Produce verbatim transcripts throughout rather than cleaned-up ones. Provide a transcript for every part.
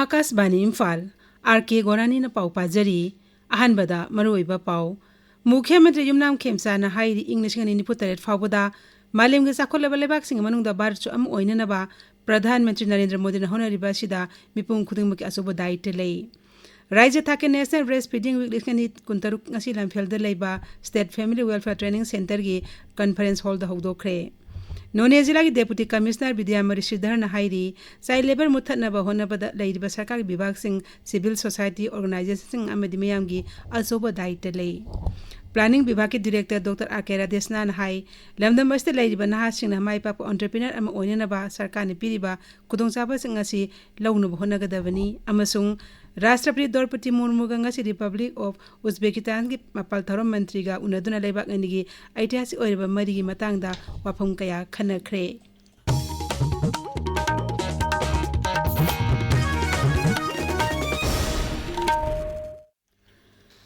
ꯑꯥꯀꯥꯁꯕꯥꯅꯤ Imphal, R ꯀꯦ ꯒꯣꯔꯥꯅꯤꯅ ꯄꯥꯎ ꯄꯥꯖꯔꯤ꯫ ꯑꯍꯥꯟꯕꯗ ꯃꯔꯨꯑꯣꯏꯕ ꯄꯥꯎ꯫ ꯃꯨꯈ꯭ꯌ ꯃꯟꯇ꯭ꯔꯤ ꯌꯨꯝꯅꯥꯝ ꯈꯦꯝꯆꯥꯅ ꯍꯥꯏꯔꯤ, ꯏꯪ ꯂꯤꯁꯤꯡ ꯑꯅꯤ ꯅꯤꯐꯨ ꯇꯔꯦꯠ ꯐꯥꯎꯕꯗ ꯃꯥꯂꯦꯝꯒꯤ ꯆꯥꯎꯈꯠꯂꯕ ꯂꯩꯕꯥꯛꯁꯤꯡꯒꯤ ꯃꯅꯨꯡꯗ ꯚꯥꯔꯠꯁꯨ ꯑꯃ ꯑꯣꯏꯅꯅꯕ ꯄ꯭ꯔꯙꯥꯟ ꯃꯟꯇ꯭ꯔꯤ ꯅꯔꯦꯟꯗ꯭ꯔ ꯃꯣꯗꯤꯅ ꯍꯣꯠꯅꯔꯤꯕ ꯑꯁꯤꯗ ꯃꯤꯄꯨꯝ ꯈꯨꯗꯤꯡꯃꯛꯀꯤ ꯑꯆꯧꯕ ꯗꯥꯌꯤꯠꯇ ꯂꯩ꯫ ꯔꯥꯖ꯭ꯌ ꯊꯥꯛꯀꯤ National Breastfeeding Week ꯂꯤꯁꯤꯡ ꯑꯅꯤ ꯀꯨꯟꯇꯔꯨꯛ ꯉꯁꯤ ꯂꯝꯐꯦꯜꯗ ꯂꯩꯕ State Family Welfare Training Centreꯒꯤ conference hallꯗ ꯍꯧꯗꯣꯛꯈ꯭ꯔꯦ꯫ ꯅꯣꯅꯦ ꯖꯤꯂꯥꯒꯤ Deputy Commissioner ꯕꯤꯗ꯭ꯌꯥꯃꯔꯤ ꯁ꯭ꯔꯤꯙꯔꯅ ꯍꯥꯏꯔꯤ, child labour ꯃꯨꯠꯊꯠꯅꯕ ꯍꯣꯠꯅꯕꯗ ꯂꯩꯔꯤꯕ ꯁꯔꯀꯥꯔꯒꯤ ꯕꯤꯚꯥꯒꯁꯤꯡ, civil society organisationꯁꯤꯡ ꯑꯃꯗꯤ ꯃꯤꯌꯥꯝꯒꯤ ꯑꯆꯧꯕ ꯗꯥꯌꯤꯠꯇ ꯂꯩ꯫ Planning ꯕꯤꯚꯥꯒꯀꯤ Director Doctor ꯑꯥꯔ ꯀꯦ ꯔꯥꯙꯦꯁꯅꯥꯅ ꯍꯥꯏ, ꯂꯝꯗꯝ ꯑꯁꯤꯗ ꯂꯩꯔꯤꯕ ꯅꯍꯥꯁꯤꯡꯅ ꯃꯥꯏ ꯄꯥꯛꯄ entrepreneur ꯑꯃ ꯑꯣꯏꯅꯅꯕ ꯁꯔꯀꯥꯔꯅ ꯄꯤꯔꯤꯕ ꯈꯨꯗꯣꯡꯆꯥꯕꯁꯤꯡ ꯑꯁꯤ ꯂꯧꯅꯕ ꯍꯣꯠꯅꯒꯗꯕꯅꯤ ꯑꯃꯁꯨꯡ ꯔꯥꯁꯇ꯭ꯔꯄꯇꯤ ꯗ꯭ꯔꯧꯄꯗꯤ ꯃꯨꯔꯃꯨꯒ ꯉꯁꯤ Republic of ꯎꯖꯕꯦꯀꯤꯁꯇꯥꯟꯒꯤ ꯃꯄꯥꯜ ꯊꯧꯔꯝ ꯃꯟꯇ꯭ꯔꯤꯒ ꯎꯅꯗꯨꯅ ꯂꯩꯕꯥꯛ ꯑꯅꯤꯒꯤ ꯑꯩꯇꯤꯍꯥꯁꯤꯛ ꯑꯣꯏꯔꯕ ꯃꯔꯤꯒꯤ ꯃꯇꯥꯡꯗ ꯋꯥꯐꯝ ꯀꯌꯥ ꯈꯟꯅꯈ꯭ꯔꯦ꯫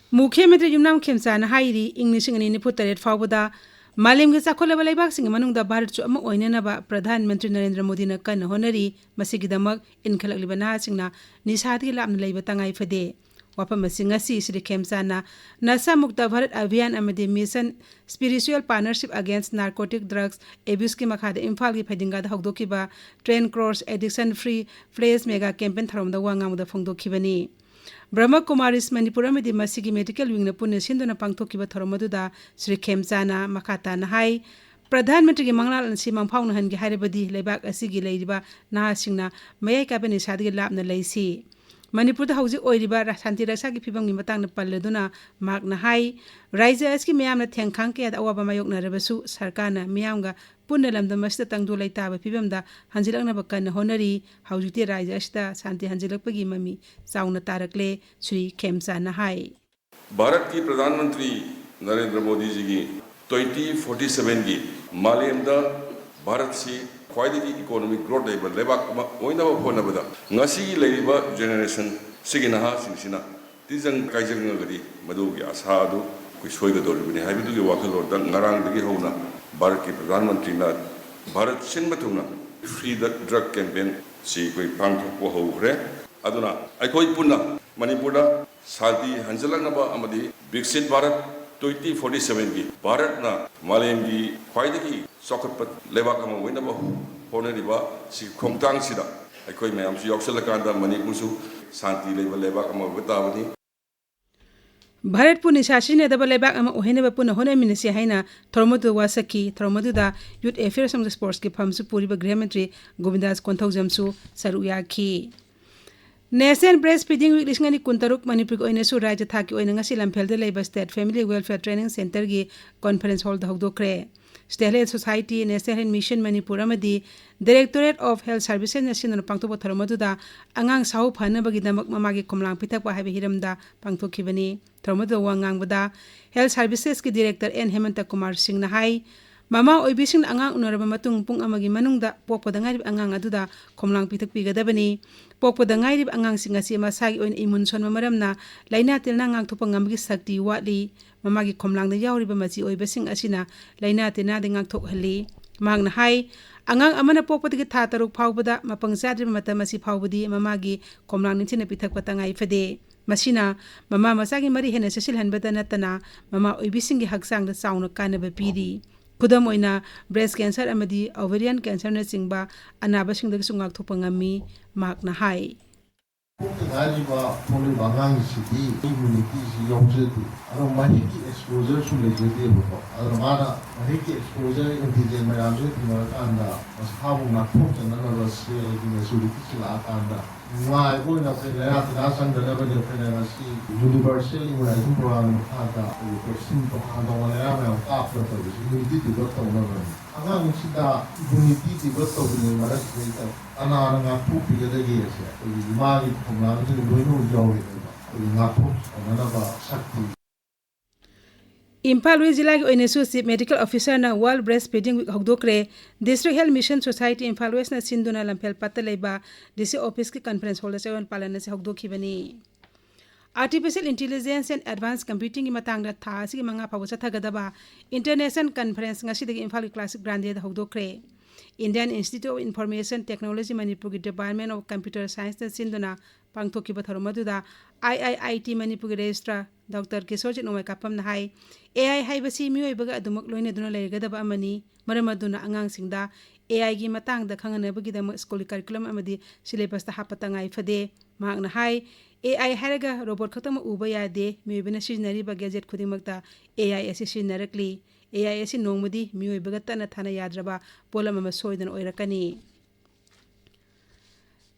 ꯃꯨꯈ꯭ꯌ ꯃꯟꯇ꯭ꯔꯤ ꯌꯨꯝꯅꯥꯝ ꯈꯦꯝꯆꯥꯅ ꯍꯥꯏꯔꯤ, ꯏꯪ ꯂꯤꯁꯤꯡ ꯑꯅꯤ ꯅꯤꯐꯨ ꯇꯔꯦꯠ ꯐꯥꯎꯕꯗ ꯃꯥꯂꯦꯝꯒꯤ ꯆꯥꯎꯈꯠꯂꯕ ꯂꯩꯕꯥꯛꯁꯤꯡꯒꯤ ꯃꯅꯨꯡꯗ ꯚꯥꯔꯠꯁꯨ ꯑꯃ ꯑꯣꯏꯅꯅꯕ ꯄ꯭ꯔꯙꯥꯟ ꯃꯟꯇ꯭ꯔꯤ ꯅꯔꯦꯟꯗ꯭ꯔ ꯃꯣꯗꯤꯅ ꯀꯟꯅ ꯍꯣꯠꯅꯔꯤ꯫ ꯃꯁꯤꯒꯤꯗꯃꯛ ꯏꯟꯈꯠꯂꯛꯂꯤꯕ ꯅꯍꯥꯁꯤꯡꯅ ꯅꯤꯁꯥꯗꯒꯤ ꯂꯥꯞꯅ ꯂꯩꯕ ꯇꯉꯥꯏ ꯐꯗꯦ꯫ ꯋꯥꯐꯝ ꯑꯁꯤ ꯉꯁꯤ ꯁ꯭ꯔꯤ ꯈꯦꯝꯆꯥꯅ ꯅꯁꯥ ꯃꯨꯛꯇ ꯚꯥꯔꯠ ꯑꯚꯤꯌꯥꯟ ꯑꯃꯗꯤ Mission Spiritual Partnership Against Narcotic Drugs Abuseꯀꯤ ꯃꯈꯥꯗ ꯏꯝꯐꯥꯜꯒꯤ ꯐꯩꯗꯤꯡꯒꯥꯗ ꯍꯧꯗꯣꯛꯈꯤꯕ Ten Crores Addiction Free Pledge Mega Campaign ꯊꯧꯔꯝꯗ ꯋꯥ ꯉꯥꯡꯕꯗ ꯐꯣꯡꯗꯣꯛꯈꯤꯕꯅꯤ꯫ ꯕ꯭ꯔꯍꯃ ꯀꯨꯃꯥꯔꯤꯁ ꯃꯅꯤꯄꯨꯔ ꯑꯃꯗꯤ ꯃꯁꯤꯒꯤ medical wingꯅ ꯄꯨꯟꯅ ꯁꯤꯟꯗꯨꯅ ꯄꯥꯡꯊꯣꯛꯈꯤꯕ ꯊꯧꯔꯝ ꯑꯗꯨꯗ ꯁ꯭ꯔꯤ ꯈꯦꯝꯆꯥꯅ ꯃꯈꯥ ꯇꯥꯅ ꯍꯥꯏ, ꯄ꯭ꯔꯙꯥꯟ ꯃꯟꯇ꯭ꯔꯤꯒꯤ ꯃꯪꯂꯥꯟ ꯑꯁꯤ ꯃꯪꯐꯥꯎꯅꯍꯟꯒꯦ ꯍꯥꯏꯔꯕꯗꯤ ꯂꯩꯕꯥꯛ ꯑꯁꯤꯒꯤ ꯂꯩꯔꯤꯕ ꯅꯍꯥꯁꯤꯡꯅ ꯃꯌꯥꯏ ꯀꯥꯏꯕ ꯅꯤꯁꯥꯗꯒꯤ ꯂꯥꯞꯅ ꯂꯩꯁꯤ꯫ ꯃꯅꯤꯄꯨꯔꯗ ꯍꯧꯖꯤꯛ ꯑꯣꯏꯔꯤꯕ ꯔꯥ-, ꯁꯥꯟꯇꯤ ꯔꯛꯁꯥꯒꯤ ꯐꯤꯕꯝꯒꯤ ꯃꯇꯥꯡꯗ ꯄꯜꯂꯗꯨꯅ ꯃꯍꯥꯛꯅ ꯍꯥꯏ, ꯔꯥꯖ꯭ꯌ ꯑꯁꯤꯒꯤ ꯃꯤꯌꯥꯝꯅ ꯊꯦꯡꯈꯥꯡ ꯀꯌꯥꯗ ꯑꯋꯥꯕ ꯃꯥꯌꯣꯛꯅꯔꯕꯁꯨ ꯁꯔꯀꯥꯔꯅ ꯃꯤꯌꯥꯝꯒ ꯄꯨꯟꯅ ꯂꯝꯗꯝ ꯑꯁꯤꯗ ꯇꯪꯗꯨ ꯂꯩꯇꯥꯕ ꯐꯤꯕꯝꯗ ꯍꯟꯖꯤꯜꯂꯛꯅꯕ ꯀꯟꯅ ꯍꯣꯠꯅꯔꯤ꯫ ꯍꯧꯖꯤꯛꯇꯤ ꯔꯥꯖ꯭ꯌ ꯑꯁꯤꯗ ꯁꯥꯟꯇꯤ ꯍꯟꯖꯤꯜꯂꯛꯄꯒꯤ ꯃꯃꯤ ꯆꯥꯎꯅ ꯇꯥꯔꯛꯂꯦ, ꯁ꯭ꯔꯤ ꯈꯦꯝꯆꯥꯅ ꯍꯥꯏ꯫ ꯚꯥꯔꯠꯀꯤ ꯄ꯭ꯔꯙꯥꯟ ꯃꯟꯇ꯭ꯔꯤ ꯅꯔꯦꯟꯗ꯭ꯔ ꯃꯣꯗꯤꯖꯤꯒꯤ twenty forty sevenꯒꯤ ꯃꯥꯂꯦꯝꯗ ꯚꯥꯔꯠꯁꯤ ꯈ꯭ꯋꯥꯏꯗꯒꯤ economic growth ꯂꯩꯕ ꯂꯩꯕꯥꯛ ꯑꯃ ꯑꯣꯏꯅꯕ ꯍꯣꯠꯅꯕꯗ ꯉꯁꯤꯒꯤ ꯂꯩꯔꯤꯕ generation ꯁꯤꯒꯤ ꯅꯍꯥꯁꯤꯡꯁꯤꯅ ꯇꯤꯟꯖꯪ ꯀꯥꯏꯖꯪꯉꯒꯗꯤ ꯃꯗꯨꯒꯤ ꯑꯁꯥ ꯑꯗꯨ ꯑꯩꯈꯣꯏ ꯁꯣꯏꯒꯗꯧꯔꯤꯕꯅꯤ ꯍꯥꯏꯕꯗꯨꯒꯤ ꯋꯥꯈꯜꯂꯣꯟꯗ ꯉꯔꯥꯡꯗꯒꯤ ꯍꯧꯅ ꯚꯥꯔꯠꯀꯤ ꯄ꯭ꯔꯙꯥꯟ ꯃꯟꯇ꯭ꯔꯤꯅ ꯚꯥꯔꯠ ꯁꯤꯟꯕ ꯊꯨꯡꯅ Free the Drug Campaignꯁꯤ ꯑꯩꯈꯣꯏ ꯄꯥꯡꯊꯣꯛꯄ ꯍꯧꯈ꯭ꯔꯦ꯫ ꯑꯗꯨꯅ ꯑꯩꯈꯣꯏ ꯄꯨꯟꯅ ꯃꯅꯤꯄꯨꯔꯗ ꯁꯥꯟꯇꯤ ꯍꯟꯖꯤꯜꯂꯛꯅꯕ ꯑꯃꯗꯤ ꯕꯤꯛꯁꯤꯠ ꯚꯥꯔꯠ ꯇ꯭ꯋꯦꯟꯇꯤ ꯐꯣꯔꯇꯤ ꯁꯚꯦꯟꯒꯤ ꯚꯥꯔꯠꯅ ꯃꯥꯂꯦꯝꯒꯤ ꯈ꯭ꯋꯥꯏꯗꯒꯤ ꯆꯥꯎꯈꯠꯄ ꯂꯩꯕꯥꯛ ꯑꯃ ꯑꯣꯏꯅꯕ ꯍꯣꯠꯅꯔꯤꯕ ꯁꯤ ꯈꯣꯡꯊꯥꯡꯁꯤꯗ ꯑꯩꯈꯣꯏ ꯃꯌꯥꯝꯁꯨ ꯌꯥꯎꯁꯜꯂꯀꯥꯟꯗ ꯃꯅꯤꯄꯨꯔꯁꯨ ꯁꯥꯟꯇꯤ ꯂꯩꯕ ꯂꯩꯕꯥꯛ ꯑꯃ ꯑꯣꯏꯕ ꯇꯥꯕꯅꯤ꯫ ꯚꯥꯔꯠꯄꯨ ꯅꯤꯁꯥ ꯁꯤꯖꯤꯟꯅꯗꯕ ꯂꯩꯕꯥꯛ ꯑꯃ ꯑꯣꯏꯍꯟꯅꯕ ꯄꯨꯟꯅ ꯍꯣꯠꯅꯃꯤꯟꯅꯁꯤ ꯍꯥꯏꯅ ꯊꯧꯔꯝ ꯑꯗꯨꯗ ꯋꯥꯁꯛꯈꯤ꯫ ꯊꯧꯔꯝ ꯑꯗꯨꯗ Youth Affairs ꯑꯃꯁꯨꯡ Sportsꯀꯤ ꯐꯝꯁꯨ ꯄꯨꯔꯤꯕ ꯒ꯭ꯔꯤꯍ ꯃꯟꯇ꯭ꯔꯤ ꯒꯣꯕꯤꯟꯗꯥꯁ ꯀꯣꯟꯊꯧꯖꯝꯁꯨ ꯁꯔꯨꯛ ꯌꯥꯈꯤ꯫ National Breastfeeding Week ꯂꯤꯁꯤꯡ ꯑꯅꯤ ꯀꯨꯟꯇꯔꯨꯛ ꯃꯅꯤꯄꯨꯔꯒꯤ ꯑꯣꯏꯅꯁꯨ ꯔꯥꯖ꯭ꯌ ꯊꯥꯛꯀꯤ ꯑꯣꯏꯅ ꯉꯁꯤ ꯂꯝꯐꯦꯜꯗ ꯂꯩꯕ State Family Welfare Training Centreꯒꯤ conference hallꯗ ꯍꯧꯗꯣꯛꯈ꯭ꯔꯦ꯫ State Health Society, National Health Mission Manipur ꯑꯃꯗꯤ Directorate of Health Servicesꯅ ꯁꯤꯟꯗꯨꯅ ꯄꯥꯡꯊꯣꯛꯄ ꯊꯧꯔꯝ ꯑꯗꯨꯗ ꯑꯉꯥꯡ ꯁꯥꯍꯨ ꯐꯍꯟꯅꯕꯒꯤꯗꯃꯛ ꯃꯃꯥꯒꯤ ꯈꯣꯝꯂꯥꯡ ꯄꯤꯊꯛꯄ ꯍꯥꯏꯕ ꯍꯤꯔꯝꯗ ꯄꯥꯡꯊꯣꯛꯈꯤꯕꯅꯤ꯫ ꯊꯧꯔꯝ ꯑꯗꯨꯗ ꯋꯥ ꯉꯥꯡꯕꯗ Health Servicesꯀꯤ Director ꯑꯦꯟ ꯍꯦꯃꯟꯇ ꯀꯨꯃꯥꯔ ꯁꯤꯡꯅ ꯍꯥꯏ, ꯃꯃꯥ ꯑꯣꯏꯕꯤꯁꯤꯡꯅ ꯑꯉꯥꯡ ꯎꯅꯔꯕ ꯃꯇꯨꯡ ꯄꯨꯡ ꯑꯃꯒꯤ ꯃꯅꯨꯡꯗ ꯄꯣꯛꯄꯗ ꯉꯥꯏꯔꯤꯕ ꯑꯉꯥꯡ ꯑꯗꯨꯗ ꯈꯣꯝꯂꯥꯡ ꯄꯤꯊꯛꯄꯤꯒꯗꯕꯅꯤ꯫ ꯄꯣꯛꯄꯗ ꯉꯥꯏꯔꯤꯕ ꯑꯉꯥꯡꯁꯤꯡ ꯑꯁꯤ ꯃꯁꯥꯒꯤ ꯑꯣꯏꯅ immune ꯁꯣꯟꯕ ꯃꯔꯝꯅ ꯂꯥꯏꯅꯥ ꯇꯤꯟꯅꯥ ꯉꯥꯛꯊꯣꯛꯄ ꯉꯝꯕꯒꯤ ꯁꯛꯇꯤ ꯋꯥꯠꯂꯤ꯫ ꯃꯃꯥꯒꯤ ꯈꯣꯝꯂꯥꯡꯗ ꯌꯥꯎꯔꯤꯕ ꯃꯆꯤ ꯑꯣꯏꯕꯁꯤꯡ ꯑꯁꯤꯅ ꯂꯥꯏꯅꯥ ꯇꯤꯟꯅꯥꯗꯒꯤ ꯉꯥꯛꯊꯣꯛꯍꯜꯂꯤ꯫ ꯃꯍꯥꯛꯅ ꯍꯥꯏ, ꯑꯉꯥꯡ ꯑꯃꯅ ꯄꯣꯛꯄꯗꯒꯤ ꯊꯥ ꯇꯔꯨꯛ ꯐꯥꯎꯕꯗ ꯃꯄꯪ ꯆꯥꯗ꯭ꯔꯤꯕ ꯃꯇꯝ ꯑꯁꯤ ꯐꯥꯎꯕꯗꯤ ꯃꯃꯥꯒꯤ ꯈꯣꯝꯂꯥꯡ ꯅꯤꯡꯊꯤꯅ ꯄꯤꯊꯛꯄ ꯇꯉꯥꯏ ꯐꯗꯦ꯫ ꯃꯁꯤꯅ ꯃꯃꯥ ꯃꯆꯥꯒꯤ ꯃꯔꯤ ꯍꯦꯟꯅ ꯆꯦꯠꯁꯤꯜꯍꯟꯕꯇ ꯅꯠꯇꯅ ꯃꯃꯥ ꯑꯣꯏꯕꯤꯁꯤꯡꯒꯤ ꯍꯛꯆꯥꯡꯗ ꯆꯥꯎꯅ ꯀꯥꯟꯅꯕ ꯄꯤꯔꯤ꯫ ꯈꯨꯗꯝ ꯑꯣꯏꯅ, breast cancer ꯑꯃꯗꯤ ovarian cancerꯅꯆꯤꯡꯕ ꯑꯅꯥꯕꯁꯤꯡꯗꯒꯤꯁꯨ ꯉꯥꯛꯊꯣꯛꯄ ꯉꯝꯃꯤ, ꯃꯍꯥꯛꯅ ꯍꯥꯏ꯫ ꯄꯣꯛꯇ ꯉꯥꯏꯔꯤꯕ ꯊꯣꯛꯂꯤꯕ ꯑꯉꯥꯡꯁꯤꯗꯤ immunityꯁꯤ ꯌꯥꯎꯖꯗꯦ꯫ ꯑꯗꯣ ꯃꯍꯤꯛꯀꯤ exposureꯁꯨ ꯂꯩꯖꯗꯦꯕꯀꯣ꯫ ꯑꯗꯨꯅ ꯃꯥꯅ ꯃꯍꯤꯛꯀꯤ exposure antigen ꯃꯌꯥꯝꯁꯦ ꯊꯦꯡꯅꯔꯀꯥꯟꯗ ꯃꯁꯥꯕꯨ ꯉꯥꯛꯊꯣꯛꯆꯅꯅꯕ cellꯒꯤ maturityꯁꯤ ꯂꯥꯛꯑꯀꯥꯟꯗ ꯅꯨꯡꯉꯥꯏꯕ ꯑꯣꯏꯅ ꯑꯩꯈꯣꯏ ꯂꯥꯏꯅꯥ ꯇꯤꯟꯅꯥ ꯆꯪꯗꯅꯕꯅꯤ ꯑꯩꯈꯣꯏꯅ ꯉꯁꯤ universal immunization program ꯃꯈꯥꯗ ꯑꯩꯈꯣꯏꯒꯤ vaccine ꯇꯣꯉꯥꯟ ꯇꯣꯉꯥꯟꯕ ꯂꯥꯏꯅꯥ ꯃꯌꯥꯝ ꯀꯥꯞꯇꯅ ꯇꯧꯔꯤꯁꯤ immunity develop ꯇꯧꯅꯕꯅꯤ꯫ ꯑꯉꯥꯡꯁꯤꯗ immunity develop ꯇꯧꯗ꯭ꯔꯤꯉꯩ ꯃꯔꯛꯁꯤꯗꯩꯗ ꯀꯅꯥꯅ ꯉꯥꯛꯊꯣꯛꯄꯤꯒꯗꯒꯦꯁꯦ ꯑꯩꯈꯣꯏꯒꯤ ꯏꯃꯥꯒꯤ ꯈꯣꯝꯂꯥꯡꯁꯤꯗ ꯂꯣꯏꯅꯃꯛ ꯌꯥꯎꯔꯤꯅꯦꯕ꯫ ꯑꯩꯈꯣꯏꯒꯤ ꯉꯥꯛꯊꯣꯛꯆꯅꯅꯕ ꯁꯛꯇꯤ꯫ ꯏꯝꯐꯥꯜ ꯋꯦꯁ ꯖꯤꯂꯥꯒꯤ ꯑꯣꯏꯅꯁꯨ Chief Medical Officerꯅ World Breastfeeding Week ꯍꯧꯗꯣꯛꯈ꯭ꯔꯦ꯫ District Health Mission Society Imphal ꯋꯦꯁꯅ ꯁꯤꯟꯗꯨꯅ ꯂꯝꯐꯦꯜ ꯄꯥꯠꯇ ꯂꯩꯕ DC officeꯀꯤ conference hallꯗ ꯆꯌꯣꯜ ꯄꯥꯂꯟ ꯑꯁꯤ ꯍꯧꯗꯣꯛꯈꯤꯕꯅꯤ꯫ Artificial Intelligence and Advanced Computingꯒꯤ ꯃꯇꯥꯡꯗ ꯊꯥ ꯑꯁꯤꯒꯤ ꯃꯉꯥ ꯐꯥꯎꯕ ꯆꯠꯊꯒꯗꯕ International Conference ꯉꯁꯤꯗꯒꯤ ꯏꯝꯐꯥꯜꯒꯤ Classic Grandeꯗ ꯍꯧꯗꯣꯛꯈ꯭ꯔꯦ꯫ Indian Institute of Information Technology ꯃꯅꯤꯄꯨꯔꯒꯤ Department of Computer Scienceꯅ ꯁꯤꯟꯗꯨꯅ ꯄꯥꯡꯊꯣꯛꯈꯤꯕ ꯊꯧꯔꯝ ꯑꯗꯨꯗ I I I T ꯃꯅꯤꯄꯨꯔꯒꯤ Registrar Doctor ꯀꯤꯁꯣꯔꯖꯤꯠ ꯅꯣꯡꯃꯩ ꯀꯥꯄꯝꯅ ꯍꯥꯏ, A I ꯍꯥꯏꯕꯁꯤ ꯃꯤꯑꯣꯏꯕꯒ ꯑꯗꯨꯃꯛ ꯂꯣꯏꯅꯗꯨꯅ ꯂꯩꯔꯒꯗꯕ ꯑꯃꯅꯤ꯫ ꯃꯔꯝ ꯑꯗꯨꯅ ꯑꯉꯥꯡꯁꯤꯡꯗ A Iꯒꯤ ꯃꯇꯥꯡꯗ ꯈꯪꯍꯟꯅꯕꯒꯤꯗꯃꯛ ꯁ꯭ꯀꯨꯜꯒꯤ curriculum ꯑꯃꯗꯤ syllabusꯇ ꯍꯥꯞꯄ ꯇꯉꯥꯏ ꯐꯗꯦ꯫ ꯃꯍꯥꯛꯅ ꯍꯥꯏ, A I ꯍꯥꯏꯔꯒ robot ꯈꯛꯇꯃꯛ ꯎꯕ ꯌꯥꯗꯦ, ꯃꯤꯑꯣꯏꯕꯅ ꯁꯤꯖꯤꯟꯅꯔꯤꯕ gadget ꯈꯨꯗꯤꯡꯃꯛꯇ A I ꯑꯁꯤ ꯁꯤꯖꯤꯟꯅꯔꯛꯂꯤ꯫ A I ꯑꯁꯤ ꯅꯣꯡꯃꯗꯤ ꯃꯤꯑꯣꯏꯕꯒ ꯇꯠꯅ ꯊꯥꯅ ꯌꯥꯗ꯭ꯔꯕ ꯄꯣꯠꯂꯝ ꯑꯃ ꯁꯣꯏꯗꯅ ꯑꯣꯏꯔꯛꯀꯅꯤ꯫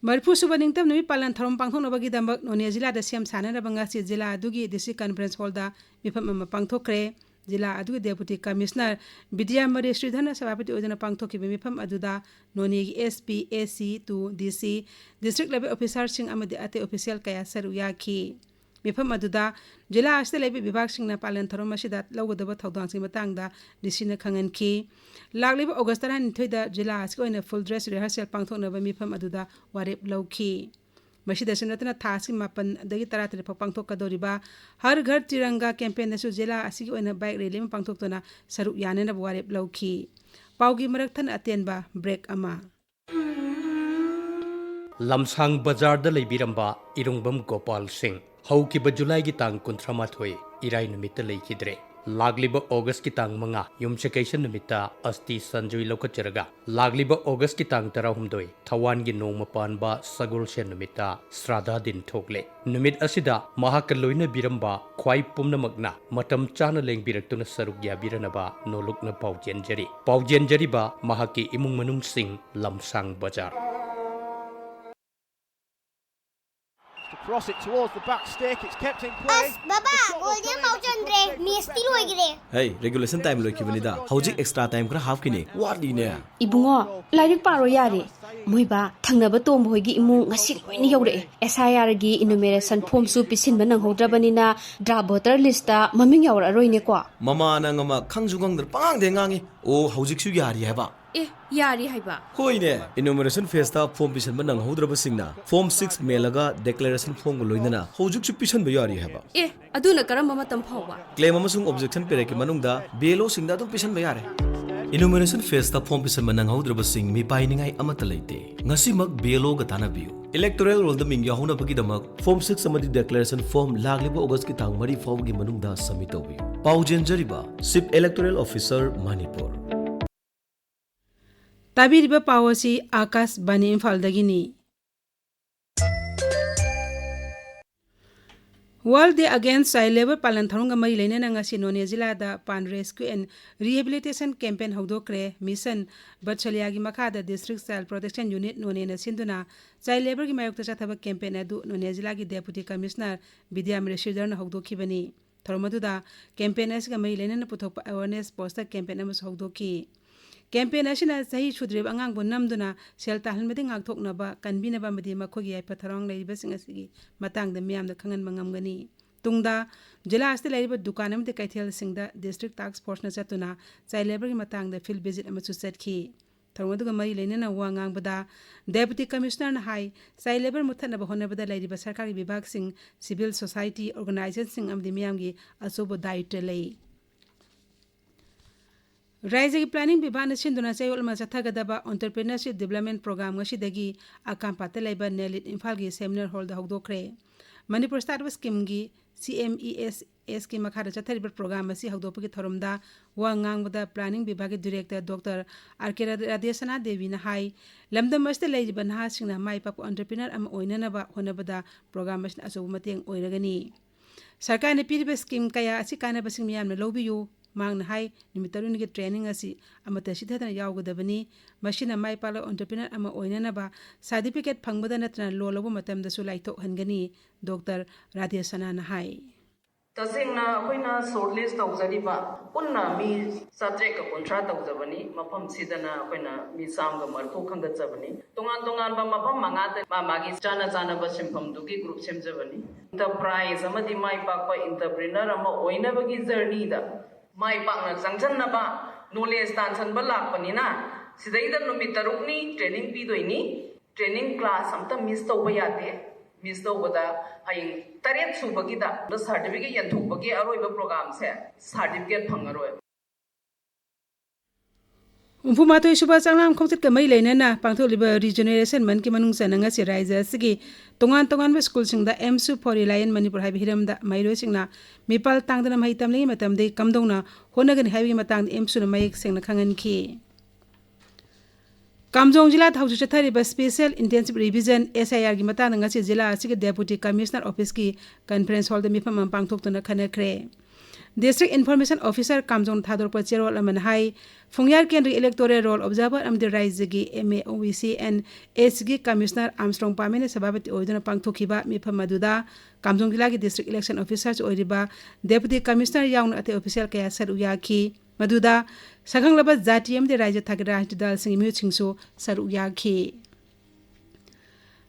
ꯃꯔꯤꯐꯨ ꯁꯨꯕ ꯅꯤꯡꯇꯝ ꯅꯨꯃꯤꯠ ꯄꯥꯂꯟ ꯊꯧꯔꯝ ꯄꯥꯡꯊꯣꯛꯅꯕꯒꯤꯗꯃꯛ ꯅꯣꯅꯦ ꯖꯤꯂꯥꯗ ꯁꯦꯝ ꯁꯥꯅꯅꯕ ꯉꯁꯤ ꯖꯤꯂꯥ ꯑꯗꯨꯒꯤ District Conference Hallꯗ ꯃꯤꯐꯝ ꯑꯃ ꯄꯥꯡꯊꯣꯛꯈ꯭ꯔꯦ꯫ ꯖꯤꯂꯥ ꯑꯗꯨꯒꯤ Deputy Commissioner ꯕꯤꯗ꯭ꯌꯥꯃꯔꯤ ꯁ꯭ꯔꯤꯙꯔꯅ ꯁꯚꯥꯄꯇꯤ ꯑꯣꯏꯗꯨꯅ ꯄꯥꯡꯊꯣꯛꯈꯤꯕ ꯃꯤꯐꯝ ꯑꯗꯨꯗ ꯅꯣꯅꯦꯒꯤ S P, A C, two D C, District level officerꯁꯤꯡ ꯑꯃꯗꯤ ꯑꯇꯩ official ꯀꯌꯥ ꯁꯔꯨꯛ ꯌꯥꯈꯤ꯫ ꯃꯤꯐꯝ ꯑꯗꯨꯗ ꯖꯤꯂꯥ ꯑꯁꯤꯗ ꯂꯩꯕ ꯕꯤꯚꯥꯒꯁꯤꯡꯅ ꯄꯥꯂꯟ ꯊꯧꯔꯝ ꯑꯁꯤꯗ ꯂꯧꯒꯗꯕ ꯊꯧꯗꯥꯡꯁꯤꯡ ꯃꯇꯥꯡꯗ D Cꯅ ꯈꯪꯍꯟꯈꯤ꯫ ꯂꯥꯛꯂꯤꯕ August ꯇꯔꯥꯅꯤꯊꯣꯏꯗ ꯖꯤꯂꯥ ꯑꯁꯤꯒꯤ ꯑꯣꯏꯅ full dress rehearsal ꯄꯥꯡꯊꯣꯛꯅꯕ ꯃꯤꯐꯝ ꯑꯗꯨꯗ ꯋꯥꯔꯦꯞ ꯂꯧꯈꯤ꯫ ꯃꯁꯤꯗꯁꯨ ꯅꯠꯇꯅ ꯊꯥ ꯑꯁꯤꯒꯤ ꯃꯥꯄꯟꯗꯒꯤ ꯇꯔꯥꯇꯔꯦꯠ ꯐꯥꯎ ꯄꯥꯡꯊꯣꯛꯀꯗꯧꯔꯤꯕ ꯍꯔ ꯘꯔ ꯇꯤꯔꯪꯒꯥ campaignꯗꯁꯨ ꯖꯤꯂꯥ ꯑꯁꯤꯒꯤ ꯑꯣꯏꯅ bike rally ꯑꯃ ꯄꯥꯡꯊꯣꯛꯇꯨꯅ ꯁꯔꯨꯛ ꯌꯥꯅꯅꯕ ꯋꯥꯔꯦꯞ ꯂꯧꯈꯤ꯫ ꯄꯥꯎꯒꯤ ꯃꯔꯛ ꯊꯠꯅ ꯑꯇꯦꯟꯕ break ꯑꯃ꯫ ꯂꯝꯁꯥꯡ ꯕꯖꯥꯔꯗ ꯂꯩꯕꯤꯔꯝꯕ ꯏꯔꯨꯡꯕꯝ ꯒꯣꯄꯥꯜ ꯁꯤꯡ ꯍꯧꯈꯤꯕ ꯖꯨꯂꯥꯏꯒꯤ ꯇꯥꯡ ꯀꯨꯟꯊ꯭ꯔꯥ ꯃꯥꯊꯣꯏ ꯏꯔꯥꯏ ꯅꯨꯃꯤꯠꯇ ꯂꯩꯈꯤꯗ꯭ꯔꯦ꯫ ꯂꯥꯛꯂꯤꯕ Augustꯀꯤ ꯇꯥꯡ ꯃꯉꯥ ꯌꯨꯝꯁꯀꯩꯁ ꯅꯨꯃꯤꯠꯇ ꯑꯁꯇꯤ ꯁꯟꯖꯣꯏ ꯂꯧꯈꯠꯆꯔꯒ ꯂꯥꯛꯂꯤꯕ Augustꯀꯤ ꯇꯥꯡ ꯇꯔꯥꯍꯨꯝꯗꯣꯏ ꯊꯋꯥꯟꯒꯤ ꯅꯣꯡꯃ ꯄꯥꯟꯕ ꯁꯒꯣꯜꯁꯦꯟ ꯅꯨꯃꯤꯠꯇ ꯁ꯭ꯔꯥꯙꯥ ꯗꯤꯟ ꯊꯣꯛꯂꯦ꯫ ꯅꯨꯃꯤꯠ ꯑꯁꯤꯗ ꯃꯍꯥꯛꯀ ꯂꯣꯏꯅꯕꯤꯔꯝꯕ ꯈ꯭ꯋꯥꯏ ꯄꯨꯝꯅꯃꯛꯅ ꯃꯇꯝ ꯆꯥꯅ ꯂꯦꯡꯕꯤꯔꯛꯇꯨꯅ ꯁꯔꯨꯛ ꯌꯥꯕꯤꯔꯅꯕ ꯅꯣꯂꯨꯛꯅ ꯄꯥꯎꯖꯦꯟꯖꯔꯤ꯫ ꯄꯥꯎꯖꯦꯟꯖꯔꯤꯕ ꯃꯍꯥꯛꯀꯤ ꯏꯃꯨꯡ ꯃꯅꯨꯡꯁꯤꯡ, ꯂꯝꯁꯥꯡ ꯕꯖꯥꯔ꯫ To cross it towards the back stick, it's kept in play. ꯑꯁ, ꯕꯕꯥ, ꯒꯣꯜꯗꯤ ꯑꯃꯐꯥꯎ ꯆꯟꯗ꯭ꯔꯦ꯫ ꯃꯦꯠꯁꯇꯤ ꯂꯣꯏꯈ꯭ꯔꯦ꯫ ꯍꯦ, regulation time ꯂꯣꯏꯈꯤꯕꯅꯤꯗ꯫ ꯍꯧꯖꯤꯛ extra time ꯈꯔ ꯍꯥꯞꯈꯤꯅꯤ꯫ ꯋꯥꯠꯂꯤꯅꯦ꯫ ꯏꯕꯨꯡꯉꯣ, ꯂꯥꯏꯔꯤꯛ ꯄꯥꯔꯣ ꯌꯥꯔꯦ꯫ ꯃꯣꯏꯕꯥ, ꯊꯪꯅꯕ ꯇꯣꯝꯕ ꯍꯣꯏꯒꯤ ꯏꯃꯨꯡ ꯉꯁꯤ ꯂꯣꯏꯅ ꯌꯧꯔꯛꯑꯦ꯫ S I Rꯒꯤ enumeration formꯁꯨ ꯄꯤꯁꯤꯟꯕ ꯅꯪꯍꯧꯗ꯭ꯔꯕꯅꯤꯅ draft voter listꯇ ꯃꯃꯤꯡ ꯌꯥꯎꯔꯛꯑꯔꯣꯏꯅꯦꯀꯣ꯫ ꯃꯃꯥ, ꯅꯪ ꯑꯃ ꯈꯪꯁꯨ ꯈꯪꯗꯅ ꯄꯉꯥꯡꯗ ꯉꯥꯡꯉꯤ꯫ ꯑꯣ, ꯍꯧꯖꯤꯛꯁꯨ ꯌꯥꯔꯤ ꯍꯥꯏꯕ? ꯑꯦ, ꯌꯥꯔꯤ ꯍꯥꯏꯕ? ꯍꯣꯏꯅꯦ, enumeration phaseꯇ form ꯄꯤꯁꯤꯟꯕ ꯅꯪꯍꯧꯗ꯭ꯔꯕꯁꯤꯡꯅ form six ꯃꯦꯜꯂꯒ declaration formꯒ ꯂꯣꯏꯅꯅ ꯍꯧꯖꯤꯛꯁꯨ ꯄꯤꯁꯤꯟꯕ ꯌꯥꯔꯤ ꯍꯥꯏꯕ꯫ ꯑꯦ, ꯑꯗꯨꯅ ꯀꯔꯝꯕ ꯃꯇꯝ ꯐꯥꯎꯕ? Claim ꯑꯃꯁꯨꯡ objection periodꯀꯤ ꯃꯅꯨꯡꯗ B L Oꯁꯤꯡꯗ ꯑꯗꯨꯝ ꯄꯤꯁꯤꯟꯕ ꯌꯥꯔꯦ꯫ Enumeration phaseꯇ form ꯄꯤꯁꯟꯕ ꯅꯪꯍꯧꯗ꯭ꯔꯕꯁꯤꯡ ꯃꯤꯄꯥꯏꯅꯤꯡꯉꯥꯏ ꯑꯃꯠꯇ ꯂꯩꯇꯦ꯫ ꯉꯁꯤꯃꯛ BLOꯒ ꯇꯥꯟꯅꯕꯤꯌꯨ꯫ Electoral rollꯗ ꯃꯤꯡ ꯌꯥꯎꯍꯧꯅꯕꯒꯤꯗꯃꯛ form six ꯑꯃꯗꯤ declaration form ꯂꯥꯛꯂꯤꯕ Augustꯀꯤ ꯇꯥꯡ ꯃꯔꯤ ꯐꯥꯎꯕꯒꯤ ꯃꯅꯨꯡꯗ submit ꯇꯧꯕꯤꯌꯨ꯫ ꯄꯥꯎ ꯆꯦꯟꯖꯔꯤꯕ Chief Electoral Officer, ꯃꯅꯤꯄꯨꯔ꯫ ꯇꯥꯕꯤꯔꯤꯕ ꯄꯥꯎ ꯑꯁꯤ ꯑꯥꯀꯥꯁꯕꯥꯅꯤ ꯏꯝꯐꯥꯜꯗꯒꯤꯅꯤ꯫ World Day Against Child Labour ꯄꯥꯂꯟ ꯊꯧꯔꯝꯒ ꯃꯔꯤ ꯂꯩꯅꯅ ꯉꯁꯤ ꯅꯣꯅꯦ ꯖꯤꯂꯥꯗ Pan Rescue and Rehabilitation Campaign ꯍꯧꯗꯣꯛꯈ꯭ꯔꯦ꯫ Mission ꯕꯠꯁꯂꯤꯌꯥꯒꯤ ꯃꯈꯥꯗ District Child Protection Unit ꯅꯣꯅꯦꯅ ꯁꯤꯟꯗꯨꯅ child labourꯒꯤ ꯃꯥꯌꯣꯛꯇ ꯆꯠꯊꯕ campaign ꯑꯗꯨ ꯅꯣꯅꯦ ꯖꯤꯂꯥꯒꯤ Deputy Commissioner ꯕꯤꯗ꯭ꯌꯥ ꯃ꯭ꯔꯦꯁꯤꯗꯔꯅ ꯍꯧꯗꯣꯛꯈꯤꯕꯅꯤ꯫ ꯊꯧꯔꯝ ꯑꯗꯨꯗ campaign ꯑꯁꯤꯒ ꯃꯔꯤ ꯂꯩꯅꯅ ꯄꯨꯊꯣꯛꯄ awareness poster campaign ꯑꯃꯁꯨ ꯍꯧꯗꯣꯛꯈꯤ꯫ Campaign ꯑꯁꯤꯅ ꯆꯍꯤ ꯁꯨꯗ꯭ꯔꯤꯕ ꯑꯉꯥꯡꯕꯨ ꯅꯝꯗꯨꯅ ꯁꯦꯜ ꯇꯥꯍꯟꯕꯗꯒꯤ ꯉꯥꯛꯊꯣꯛꯅꯕ, ꯀꯟꯕꯤꯅꯕ ꯑꯃꯗꯤ ꯃꯈꯣꯏꯒꯤ ꯌꯥꯏꯐ ꯊꯧꯔꯥꯡ ꯂꯩꯔꯤꯕꯁꯤꯡ ꯑꯁꯤꯒꯤ ꯃꯇꯥꯡꯗ ꯃꯤꯌꯥꯝꯗ ꯈꯪꯍꯟꯕ ꯉꯝꯒꯅꯤ꯫ ꯇꯨꯡꯗ ꯖꯤꯂꯥ ꯑꯁꯤꯗ ꯂꯩꯔꯤꯕ ꯗꯨꯀꯥꯟ ꯑꯃꯗꯤ ꯀꯩꯊꯦꯜꯁꯤꯡꯗ District Task Forceꯅ ꯆꯠꯇꯨꯅ child labourꯒꯤ ꯃꯇꯥꯡꯗ field visit ꯑꯃꯁꯨ ꯆꯠꯈꯤ꯫ ꯊꯧꯔꯝ ꯑꯗꯨꯒ ꯃꯔꯤ ꯂꯩꯅꯅ ꯋꯥ ꯉꯥꯡꯕꯗ Deputy Commissionerꯅ ꯍꯥꯏ, child labour ꯃꯨꯠꯊꯠꯅꯕ ꯍꯣꯠꯅꯕꯗ ꯂꯩꯔꯤꯕ ꯁꯔꯀꯥꯔꯒꯤ ꯕꯤꯚꯥꯒꯁꯤꯡ, civil society organisationꯁꯤꯡ ꯑꯃꯗꯤ ꯃꯤꯌꯥꯝꯒꯤ ꯑꯆꯧꯕ ꯗꯥꯌꯤꯠꯇ ꯂꯩ꯫ ꯔꯥꯖ꯭ꯌꯒꯤ planning ꯕꯤꯚꯥꯒꯅ ꯁꯤꯟꯗꯨꯅ ꯆꯌꯣꯜ ꯑꯃ ꯆꯠꯊꯒꯗꯕ Entrepreneurship Development Programme ꯉꯁꯤꯗꯒꯤ ꯑꯀꯥꯝꯄꯥꯠꯇ ꯂꯩꯕ ꯅꯦꯂꯤꯠ ꯏꯝꯐꯥꯜꯒꯤ seminar hallꯗ ꯍꯧꯗꯣꯛꯈ꯭ꯔꯦ꯫ ꯃꯅꯤꯄꯨꯔ Startup Schemeꯒꯤ CMESSꯀꯤ ꯃꯈꯥꯗ ꯆꯠꯊꯔꯤꯕ programme ꯑꯁꯤ ꯍꯧꯗꯣꯛꯄꯒꯤ ꯊꯧꯔꯝꯗ ꯋꯥ ꯉꯥꯡꯕꯗ planning ꯕꯤꯚꯥꯒꯀꯤ director Doctor R K ꯔꯥꯙꯦꯁꯅꯥ ꯗꯦꯕꯤꯅ ꯍꯥꯏ, ꯂꯝꯗꯝ ꯑꯁꯤꯗ ꯂꯩꯔꯤꯕ ꯅꯍꯥꯁꯤꯡꯅ ꯃꯥꯏ ꯄꯥꯛꯄ entrepreneur ꯑꯃ ꯑꯣꯏꯅꯅꯕ ꯍꯣꯠꯅꯕꯗ programme ꯑꯁꯤꯅ ꯑꯆꯧꯕ ꯃꯇꯦꯡ ꯑꯣꯏꯔꯒꯅꯤ꯫ ꯁꯔꯀꯥꯔꯅ ꯄꯤꯔꯤꯕ scheme ꯀꯌꯥ ꯑꯁꯤ ꯀꯥꯟꯅꯕꯁꯤꯡ ꯃꯤꯌꯥꯝꯅ ꯂꯧꯕꯤꯌꯨ꯫ ꯃꯍꯥꯛꯅ ꯍꯥꯏ, ꯅꯨꯃꯤꯠ ꯇꯔꯨꯛꯅꯤꯒꯤ training ꯑꯁꯤ ꯑꯃꯠꯇ ꯁꯤꯊꯗꯅ ꯌꯥꯎꯒꯗꯕꯅꯤ꯫ ꯃꯁꯤꯅ ꯃꯥꯏ ꯄꯥꯛꯂꯕ entrepreneur ꯑꯃ ꯑꯣꯏꯅꯅꯕ certificate ꯐꯪꯕꯗ ꯅꯠꯇꯅ loan ꯂꯧꯕ ꯃꯇꯝꯗꯁꯨ ꯂꯥꯏꯊꯣꯛꯍꯟꯒꯅꯤ, Doctor ꯔꯥꯙꯦꯁꯅꯥꯅ ꯍꯥꯏ꯫ ꯇꯁꯦꯡꯅ ꯑꯩꯈꯣꯏꯅ shortlist ꯇꯧꯖꯔꯤꯕ ꯄꯨꯟꯅ ꯃꯤ ꯆꯥꯇ꯭ꯔꯦꯠꯀ ꯀꯨꯟꯊ꯭ꯔꯥ ꯇꯧꯖꯕꯅꯤ꯫ ꯃꯐꯝꯁꯤꯗꯅ ꯑꯩꯈꯣꯏꯅ ꯃꯤ ꯆꯥꯝꯃꯒ ꯃꯔꯤꯐꯨ ꯈꯟꯒꯠꯆꯕꯅꯤ꯫ ꯇꯣꯉꯥꯟ ꯇꯣꯉꯥꯟꯕ ꯃꯐꯝ ꯃꯉꯥꯗ ꯃꯥ ꯃꯥꯒꯤ ꯆꯥꯅ ꯆꯥꯅꯕ ꯁꯤꯟꯐꯝꯗꯨꯒꯤ group ꯁꯦꯝꯖꯕꯅꯤ꯫ Enterprise ꯑꯃꯗꯤ ꯃꯥꯏ ꯄꯥꯛꯄ entrepreneur ꯑꯃ ꯑꯣꯏꯅꯕꯒꯤ journeyꯗ ꯃꯥꯏ ꯄꯥꯛꯅ ꯆꯪꯁꯟꯅꯕ knowledge ꯇꯥꯟꯁꯟꯕ ꯂꯥꯛꯄꯅꯤꯅ, ꯁꯤꯗꯩꯗ ꯅꯨꯃꯤꯠ ꯇꯔꯨꯛꯅꯤ training ꯄꯤꯗꯣꯏꯅꯤ꯫ Training class ꯑꯝꯇ miss ꯇꯧꯕ ꯌꯥꯗꯦ꯫ Miss ꯇꯧꯕꯗ ꯍꯌꯦꯡ ꯇꯔꯦꯠ ꯁꯨꯕꯒꯤꯗ certificate ꯌꯦꯟꯊꯣꯛꯄꯒꯤ ꯑꯔꯣꯏꯕ programmeꯁꯦ certificate ꯐꯪꯉꯔꯣꯏ꯫ ꯍꯨꯝꯐꯨꯃꯥꯊꯣꯏ ꯁꯨꯕ ꯆꯥꯛꯂꯥꯝ ꯈꯣꯡꯆꯠꯀ ꯃꯔꯤ ꯂꯩꯅꯅ ꯄꯥꯡꯊꯣꯛꯂꯤꯕ Regeneration Monthꯀꯤ ꯃꯅꯨꯡ ꯆꯟꯅ ꯉꯁꯤ ꯔꯥꯏꯖ꯭ꯌ ꯑꯁꯤꯒꯤ ꯇꯣꯉꯥꯟ ꯇꯣꯉꯥꯟꯕ ꯁ꯭ꯀꯨꯜꯁꯤꯡꯗ Aim for Reliance Manipur ꯍꯥꯏꯕ ꯍꯤꯔꯝꯗ ꯃꯍꯩꯔꯣꯏꯁꯤꯡꯅ ꯃꯤꯄꯥꯜ ꯇꯥꯡꯗꯅ ꯃꯍꯩ ꯇꯝꯂꯤꯉꯩ ꯃꯇꯝꯗꯒꯤ ꯀꯝꯗꯧꯅ ꯍꯣꯠꯅꯒꯅꯤ ꯍꯥꯏꯕꯒꯤ ꯃꯇꯥꯡꯗ AMSUꯅ ꯃꯌꯦꯛ ꯁꯦꯡꯅ ꯈꯪꯍꯟꯈꯤ꯫ ꯀꯥꯝꯖꯣꯡ ꯖꯤꯂꯥꯗ ꯍꯧꯖꯤꯛ ꯆꯠꯊꯔꯤꯕ Special Intensive Revision, SIRꯒꯤ ꯃꯇꯥꯡꯗ ꯉꯁꯤ ꯖꯤꯂꯥ ꯑꯁꯤꯒꯤ Deputy Commissioner Officeꯀꯤ Conference Hallꯗ ꯃꯤꯐꯝ ꯑꯃ ꯄꯥꯡꯊꯣꯛꯇꯨꯅ ꯈꯟꯅꯈ꯭ꯔꯦ꯫ District Information Officer ꯀꯥꯝꯖꯣꯡꯅ ꯊꯥꯗꯣꯔꯛꯄ ꯆꯦꯔꯣꯜ ꯑꯃꯅ ꯍꯥꯏ, ꯐꯨꯡꯌꯥꯔ ꯀꯦꯟꯗ꯭ꯔꯒꯤ Electoral Roll Observer ꯑꯃꯗꯤ ꯔꯥꯏꯖ꯭ꯌꯒꯤ MA, OBC and SCꯒꯤ Commissioner ꯑꯥꯝꯁꯇ꯭ꯔꯣꯡ ꯄꯥꯃꯦꯅ ꯁꯚꯥꯄꯇꯤ ꯑꯣꯏꯗꯨꯅ ꯄꯥꯡꯊꯣꯛꯈꯤꯕ ꯃꯤꯐꯝ ꯑꯗꯨꯗ ꯀꯥꯝꯖꯣꯡ ꯖꯤꯂꯥꯒꯤ District Election Officerꯁꯨ ꯑꯣꯏꯔꯤꯕ Deputy Commissioner ꯌꯥꯎꯅ ꯑꯇꯩ official ꯀꯌꯥ ꯁꯔꯨꯛ ꯌꯥꯈꯤ꯫ ꯃꯗꯨꯗ ꯁꯛꯈꯪꯂꯕ ꯖꯥꯇꯤ ꯑꯃꯗꯤ ꯔꯥꯏꯖ꯭ꯌ ꯊꯥꯛꯀꯤ ꯔꯥꯖꯅꯤꯇꯤ ꯗꯜꯁꯤꯡꯒꯤ ꯃꯤꯍꯨꯠꯁꯤꯡꯁꯨ ꯁꯔꯨꯛ ꯌꯥꯈꯤ꯫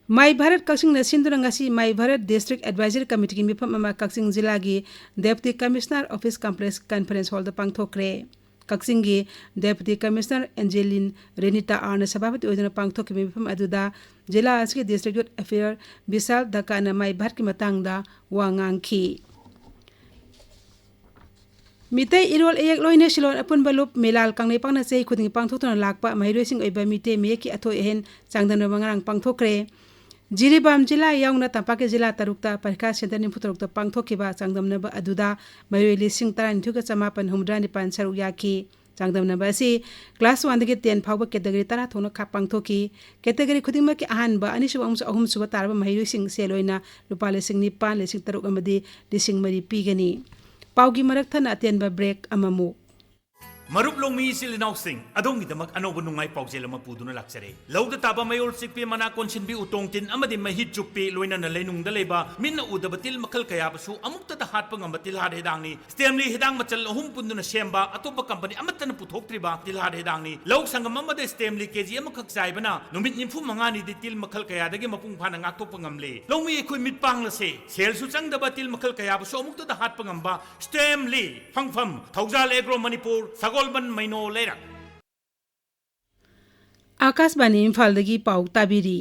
My Bharat ꯀꯛꯆꯤꯡꯅ ꯁꯤꯟꯗꯨꯅ ꯉꯁꯤ My Bharat District Advisory Committeeꯒꯤ ꯃꯤꯐꯝ ꯑꯃ ꯀꯛꯆꯤꯡ ꯖꯤꯂꯥꯒꯤ Deputy Commissioner Office Complex Conference Hallꯗ ꯄꯥꯡꯊꯣꯛꯈ꯭ꯔꯦ꯫ ꯀꯛꯆꯤꯡꯒꯤ Deputy Commissioner ꯑꯦꯟꯖꯦꯂꯤꯟ ꯔꯦꯅꯤꯇꯥ ꯑꯥꯔꯅ ꯁꯚꯥꯄꯇꯤ ꯑꯣꯏꯗꯨꯅ ꯄꯥꯡꯊꯣꯛꯈꯤꯕ ꯃꯤꯐꯝ ꯑꯗꯨꯗ ꯖꯤꯂꯥ ꯑꯁꯤꯒꯤ District Youth Affair Bishal ꯗꯀꯥꯅ My Bharatꯀꯤ ꯃꯇꯥꯡꯗ ꯋꯥ ꯉꯥꯡꯈꯤ꯫ ꯃꯤꯇꯩ ꯏꯔꯣꯜ ꯏꯌꯦꯛ ꯂꯣꯏꯅ ꯁꯤꯂꯣꯟ ꯑꯄꯨꯟꯕ ꯂꯨꯞ ꯃꯤꯂꯥꯜ ꯀꯪꯂꯩꯄꯥꯛꯅ ꯆꯍꯤ ꯈꯨꯗꯤꯡꯒꯤ ꯄꯥꯡꯊꯣꯛꯇꯨꯅ ꯂꯥꯛꯄ ꯃꯍꯩꯔꯣꯏꯁꯤꯡꯒꯤ ꯑꯣꯏꯕ ꯃꯤꯇꯩ ꯃꯌꯦꯛꯀꯤ ꯑꯊꯣꯏ ꯑꯍꯦꯟ ꯆꯥꯡꯗꯝꯅꯕ ꯉꯔꯥꯡ ꯄꯥꯡꯊꯣꯛꯈ꯭ꯔꯦ꯫ ꯖꯤꯔꯤꯕꯥꯝ ꯖꯤꯂꯥ ꯌꯥꯎꯅ ꯇꯝꯄꯥꯛꯀꯤ ꯖꯤꯂꯥ ꯇꯔꯨꯛꯇ ꯄꯔꯤꯈꯥ center ꯅꯤꯐꯨ ꯇꯔꯨꯛꯇ ꯄꯥꯡꯊꯣꯛꯈꯤꯕ ꯆꯥꯡꯗꯝꯅꯕ ꯑꯗꯨꯗ ꯃꯍꯩꯔꯣꯏ ꯂꯤꯁꯤꯡ ꯇꯔꯥꯅꯤꯊꯣꯏꯒ ꯆꯃꯥꯄꯟ ꯍꯨꯝꯐꯨꯇꯔꯥ ꯅꯤꯄꯥꯟ ꯁꯔꯨꯛ ꯌꯥꯈꯤ꯫ ꯆꯥꯡꯗꯝꯅꯕ ꯑꯁꯤ class oneꯗꯒꯤ ten ꯐꯥꯎꯕ category ꯇꯔꯥ ꯊꯣꯛꯅ ꯈꯥ-, ꯄꯥꯡꯊꯣꯛꯈꯤ꯫ Category ꯈꯨꯗꯤꯡꯃꯛꯀꯤ ꯑꯍꯥꯟꯕ, ꯑꯅꯤꯁꯨꯕ ꯑꯃꯁꯨꯡ ꯑꯍꯨꯝꯁꯨꯕ ꯇꯥꯔꯕ ꯃꯍꯩꯔꯣꯏꯁꯤꯡ ꯁꯦꯜ ꯑꯣꯏꯅ ꯂꯨꯄꯥ ꯂꯤꯁꯤꯡ ꯅꯤꯄꯥꯟ, ꯂꯤꯁꯤꯡ ꯇꯔꯨꯛ ꯑꯃꯗꯤ ꯂꯤꯁꯤꯡ ꯃꯔꯤ ꯄꯤꯒꯅꯤ꯫ ꯄꯥꯎꯒꯤ ꯃꯔꯛ ꯊꯠꯅ ꯑꯇꯦꯟꯕ break ꯑꯃꯃꯨꯛ꯫ ꯃꯔꯨꯞ ꯂꯧꯃꯤ ꯏꯆꯤꯜ ꯏꯅꯥꯎꯁꯤꯡ, ꯑꯗꯣꯝꯒꯤꯗꯃꯛ ꯑꯅꯧꯕ ꯅꯨꯡꯉꯥꯏ ꯄꯥꯎꯖꯦꯜ ꯑꯃ ꯄꯨꯗꯨꯅ ꯂꯥꯛꯆꯔꯦ꯫ ꯂꯧꯗ ꯇꯥꯕ ꯃꯌꯣꯜ ꯆꯤꯛꯄꯤ, ꯃꯅꯥ ꯀꯣꯟꯁꯤꯟꯕꯤ, ꯎꯇꯣꯡ ꯇꯤꯟ ꯑꯃꯗꯤ ꯃꯍꯤꯛ ꯆꯨꯞꯄꯤ, ꯂꯣꯏꯅꯅ ꯂꯩꯅꯨꯡꯗ ꯂꯩꯕ ꯃꯤꯠꯅ ꯎꯗꯕ ꯇꯤꯜ ꯃꯈꯜ ꯀꯌꯥꯕꯨꯁꯨ ꯑꯃꯨꯛꯇꯗ ꯍꯥꯠꯄ ꯉꯝꯕ ꯇꯤꯜꯍꯥꯠ ꯍꯤꯗꯥꯛꯅꯤ꯫ ꯁ꯭ꯇꯦꯝꯂꯤ ꯍꯤꯗꯥꯛ ꯃꯆꯜ ꯑꯍꯨꯝ ꯄꯨꯟꯗꯨꯅ ꯁꯦꯝꯕ, ꯑꯇꯣꯞꯄ company ꯑꯃꯠꯇꯅ ꯄꯨꯊꯣꯛꯇ꯭ꯔꯤꯕ ꯇꯤꯜꯍꯥꯠ ꯍꯤꯗꯥꯛꯅꯤ꯫ ꯂꯧ ꯁꯪꯒꯝ ꯑꯃꯗ ꯁ꯭ꯇꯦꯝꯂꯤ KG ꯑꯃꯈꯛ ꯆꯥꯏꯕꯅ ꯅꯨꯃꯤꯠ ꯅꯤꯐꯨ ꯃꯉꯥꯅꯤꯗꯤ ꯇꯤꯜ ꯃꯈꯜ ꯀꯌꯥꯗꯒꯤ ꯃꯄꯨꯡ ꯐꯥꯅ ꯉꯥꯛꯊꯣꯛꯄ ꯉꯝꯂꯦ꯫ ꯂꯧꯃꯤ ꯑꯩꯈꯣꯏ ꯃꯤꯠ ꯄꯥꯡꯂꯁꯦ, ꯁꯦꯜꯁꯨ ꯆꯪꯗꯕ ꯇꯤꯜ ꯃꯈꯜ ꯀꯌꯥꯕꯨꯁꯨ ꯑꯃꯨꯛꯇꯗ ꯍꯥꯠꯄ ꯉꯝꯕ ꯁ꯭ꯇꯦꯝꯂꯤ꯫ ꯐꯪꯐꯝ, ꯊꯧꯖꯥꯜ ꯑꯦꯒ꯭ꯔꯣ ꯃꯅꯤꯄꯨꯔ, ꯁꯒꯣꯜꯕꯟ ꯃꯩꯅꯣ ꯂꯩꯔꯛ꯫ ꯑꯥꯀꯥꯁꯕꯥꯅꯤ ꯏꯝꯐꯥꯜꯗꯒꯤ ꯄꯥꯎ ꯇꯥꯕꯤꯔꯤ꯫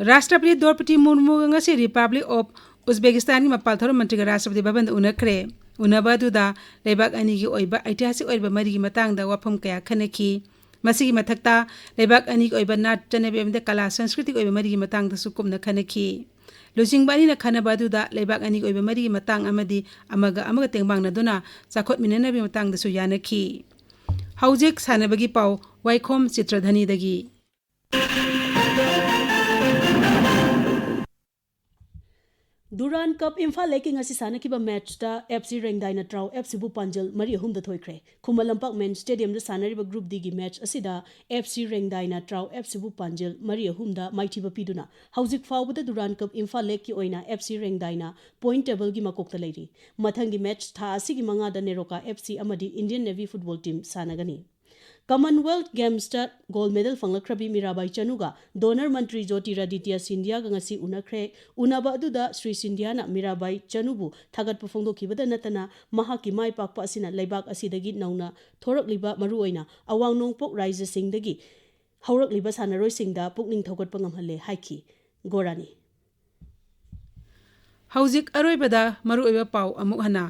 ꯔꯥꯁꯇ꯭ꯔꯄꯇꯤ ꯗ꯭ꯔꯧꯄꯗꯤ ꯃꯨꯔꯃꯨꯒ ꯉꯁꯤ Republic of Uzbekistanꯒꯤ ꯃꯄꯥꯜ ꯊꯧꯔꯝ ꯃꯟꯇ꯭ꯔꯤꯒ ꯔꯥꯁꯇ꯭ꯔꯄꯇꯤ ꯚꯕꯟꯗ ꯎꯅꯈ꯭ꯔꯦ꯫ ꯎꯅꯕ ꯑꯗꯨꯗ ꯂꯩꯕꯥꯛ ꯑꯅꯤꯒꯤ ꯑꯣꯏꯕ ꯑꯩꯇꯤꯍꯥꯁꯤꯛ ꯑꯣꯏꯔꯕ ꯃꯔꯤꯒꯤ ꯃꯇꯥꯡꯗ ꯋꯥꯐꯝ ꯀꯌꯥ ꯈꯟꯅꯈꯤ꯫ ꯃꯁꯤꯒꯤ ꯃꯊꯛꯇ ꯂꯩꯕꯥꯛ ꯑꯅꯤꯒꯤ ꯑꯣꯏꯕ ꯅꯥꯠ ꯆꯠꯅꯕꯤ ꯑꯃꯗꯤ ꯀꯂꯥ ꯁꯪꯁꯀ꯭ꯔꯤꯇꯤꯒꯤ ꯑꯣꯏꯕ ꯃꯔꯤꯒꯤ ꯃꯇꯥꯡꯗꯁꯨ ꯀꯨꯞꯅ ꯈꯟꯅꯈꯤ꯫ ꯂꯨꯆꯤꯡꯕ ꯑꯅꯤꯅ ꯈꯟꯅꯕ ꯑꯗꯨꯗ ꯂꯩꯕꯥꯛ ꯑꯅꯤꯒꯤ ꯑꯣꯏꯕ ꯃꯔꯤꯒꯤ ꯃꯇꯥꯡ ꯑꯃꯗꯤ ꯑꯃꯒ ꯑꯃꯒ ꯇꯦꯡꯕꯥꯡꯅꯗꯨꯅ ꯆꯥꯎꯈꯠꯃꯤꯟꯅꯅꯕꯒꯤ ꯃꯇꯥꯡꯗꯁꯨ ꯌꯥꯅꯈꯤ꯫ ꯍꯧꯖꯤꯛ ꯁꯥꯟꯅꯕꯒꯤ ꯄꯥꯎ, ꯋꯥꯏꯈꯣꯝ ꯆꯤꯇ꯭ꯔꯙꯅꯤꯗꯒꯤ꯫ ꯗꯨꯔꯥꯟ ꯀꯞ ꯏꯝꯐꯥꯜ ꯂꯦꯛꯀꯤ ꯉꯁꯤ ꯁꯥꯟꯅꯈꯤꯕ ꯃꯦꯠꯆꯇ ꯑꯦꯐ ꯁꯤ ꯔꯦꯡꯗꯥꯏꯅ ꯇ꯭ꯔꯥꯎ ꯑꯦꯐ ꯁꯤꯕꯨ ꯄꯥꯟꯖꯜ ꯃꯔꯤ ꯑꯍꯨꯝꯗ ꯊꯣꯏꯈ꯭ꯔꯦ꯫ ꯈꯨꯃꯟ ꯂꯝꯄꯥꯛ ꯃꯦꯟ ꯁ꯭ꯇꯦꯗꯤꯌꯝꯗ ꯁꯥꯟꯅꯔꯤꯕ ꯒ꯭ꯔꯨꯞ ꯗꯤꯒꯤ ꯃꯦꯠꯆ ꯑꯁꯤꯗ ꯑꯦꯐ ꯁꯤ ꯔꯦꯡꯗꯥꯏꯅ ꯇ꯭ꯔꯥꯎ ꯑꯦꯐ ꯁꯤꯕꯨ ꯄꯥꯟꯖꯜ ꯃꯔꯤ ꯑꯍꯨꯝꯗ ꯃꯥꯏꯊꯤꯕ ꯄꯤꯗꯨꯅ ꯍꯧꯖꯤꯛ ꯐꯥꯎꯕꯗ ꯗꯨꯔꯥꯟ ꯀꯞ ꯏꯝꯐꯥꯜ ꯂꯦꯛꯀꯤ ꯑꯣꯏꯅ ꯑꯦꯐ ꯁꯤ ꯔꯦꯡꯗꯥꯏꯅ ꯄꯣꯏꯟꯠ ꯇꯦꯕꯜꯒꯤ ꯃꯀꯣꯛꯇ ꯂꯩꯔꯤ꯫ ꯃꯊꯪꯒꯤ ꯃꯦꯠꯆ ꯊꯥ ꯑꯁꯤꯒꯤ ꯃꯉꯥꯗ ꯅꯦꯔꯣꯀꯥ ꯑꯦꯐ ꯁꯤ ꯑꯃꯗꯤ ꯏꯟꯗꯤꯌꯟ ꯅꯦꯚꯤ ꯐꯨꯠꯕꯣꯜ ꯇꯤꯝ ꯁꯥꯟꯅꯒꯅꯤ꯫ ꯀꯃꯟꯋꯦꯜꯊ ꯒꯦꯝꯁꯇ ꯒꯣꯜꯗ ꯃꯦꯗꯜ ꯐꯪꯂꯛꯈ꯭ꯔꯕꯤ ꯃꯤꯔꯥꯕꯥꯏ ꯆꯅꯨꯒ ꯗꯣꯅꯔ ꯃꯟꯇ꯭ꯔꯤ ꯖꯣꯇꯤꯔꯥꯗꯤꯇ꯭ꯌ ꯁꯤꯟꯙꯤꯌꯥꯒ ꯉꯁꯤ ꯎꯅꯈ꯭ꯔꯦ꯫ ꯎꯅꯕ ꯑꯗꯨꯗ ꯁ꯭ꯔꯤ ꯁꯤꯟꯙꯤꯌꯥꯅ ꯃꯤꯔꯥꯕꯥꯏ ꯆꯅꯨꯕꯨ ꯊꯥꯒꯠꯄ ꯐꯣꯡꯗꯣꯛꯈꯤꯕꯗ ꯅꯠꯇꯅ ꯃꯍꯥꯛꯀꯤ ꯃꯥꯏ ꯄꯥꯛꯄ ꯑꯁꯤꯅ ꯂꯩꯕꯥꯛ ꯑꯁꯤꯗꯒꯤ ꯅꯧꯅ ꯊꯣꯔꯛꯂꯤꯕ ꯃꯔꯨꯑꯣꯏꯅ ꯑꯋꯥꯡ ꯅꯣꯡꯄꯣꯛ ꯔꯥꯏꯖ꯭ꯌꯁꯤꯡꯗꯒꯤ ꯍꯧꯔꯛꯂꯤꯕ ꯁꯥꯟꯅꯔꯣꯏꯁꯤꯡꯗ ꯄꯨꯛꯅꯤꯡ ꯊꯧꯒꯠꯄ ꯉꯝꯍꯜꯂꯦ ꯍꯥꯏꯈꯤ꯫ ꯒꯣꯔꯥꯅꯤ꯫ ꯍꯧꯖꯤꯛ ꯑꯔꯣꯏꯕꯗ ꯃꯔꯨꯑꯣꯏꯕ ꯄꯥꯎ ꯑꯃꯨꯛ ꯍꯟꯅ꯫